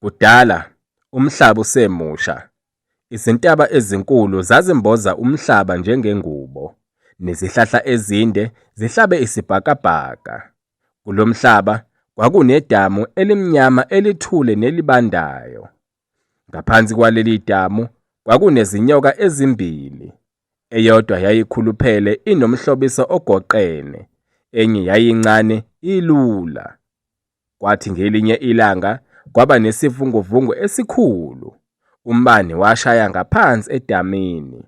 Kudala, umhlaba usemusha, izintaba ezinkulu zazimboza umhlaba njengengubo, nezihlahla ezinde zihlabe isibhakabhaka. Kulo mhlaba kwakunedamu elimnyama elithule nelibandayo. Ngaphansi kwaleli damu kwakunezinyoka ezimbili. Eyodwa yayikhuluphele inomhlobiso ogoqene, enye yayincane ilula. Kwathi ngelinye ilanga kwaba nesivunguvungu esikhulu. Umbani washaya ngaphansi edamini.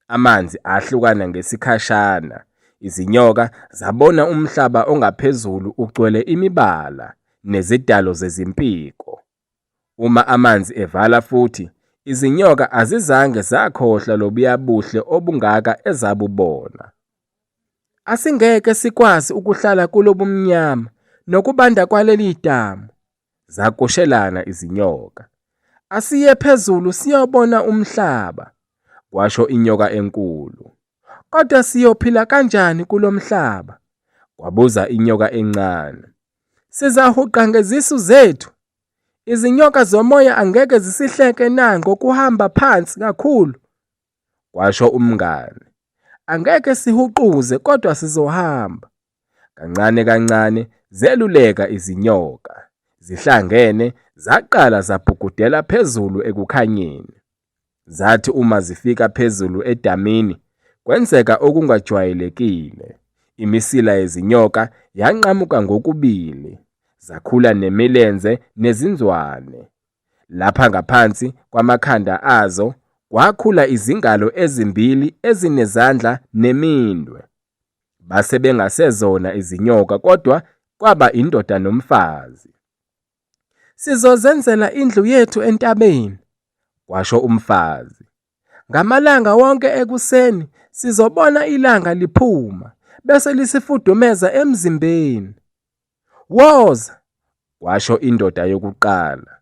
Amanzi ahlukana ngesikhashana. Izinyoka zabona umhlaba ongaphezulu ugcwele imibala nezidalo zezimpiko. Uma amanzi evala futhi, izinyoka azizange zakhohlwa lobuya buhle obungaka ezabubona. Asingeke sikwazi ukuhlala kulobumnyama nokubanda kwaleli damu, zakushelana izinyoka. Asiye phezulu siyobona umhlaba, kwasho inyoka enkulu. Kodwa siyophila kanjani kulo mhlaba? Kwabuza inyoka encane. Sizahuqa ngezisu zethu? Izinyoka zomoya angeke zisihleke na ngokuhamba phansi kakhulu? Kwasho umngane. Angeke sihuquze kodwa sizohamba. Kancane kancane zeluleka izinyoka. Zihlangene zaqala zabhukudela phezulu ekukhanyeni. Zathi uma zifika phezulu edamini, kwenzeka okungajwayelekile. Imisila yezinyoka yanqamuka ngokubili, zakhula nemilenze nezinzwane. Lapha ngaphansi kwamakhanda azo kwakhula izingalo ezimbili ezinezandla neminwe. Base bengasezona izinyoka kodwa kwaba indoda nomfazi. Sizozenzela indlu yethu entabeni, kwasho umfazi. Ngamalanga wonke ekuseni sizobona ilanga liphuma bese lisifudumeza emzimbeni. Woza, kwasho indoda yokuqala.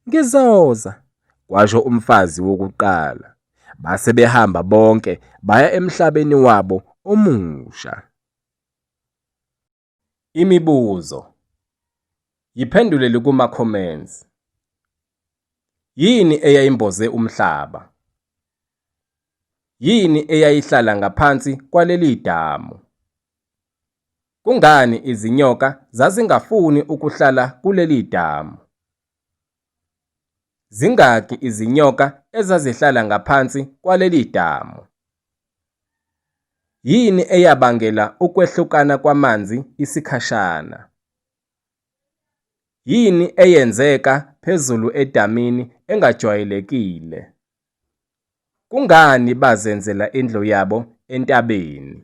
Ngizoza, kwasho umfazi wokuqala. Base behamba bonke baya emhlabeni wabo omusha. Imibuzo. Yiphendulele kuma-comments. Yini eyayimboze umhlaba? Yini eyayihlala ngaphansi kwaleli damu? Kungani izinyoka zazingafuni ukuhlala kuleli damu? Zingaki izinyoka ezazihlala ngaphansi kwaleli damu? Yini eyabangela ukwehlukana kwamanzi isikhashana? Yini eyenzeka phezulu edamini engajwayelekile? Kungani bazenzela indlu yabo entabeni?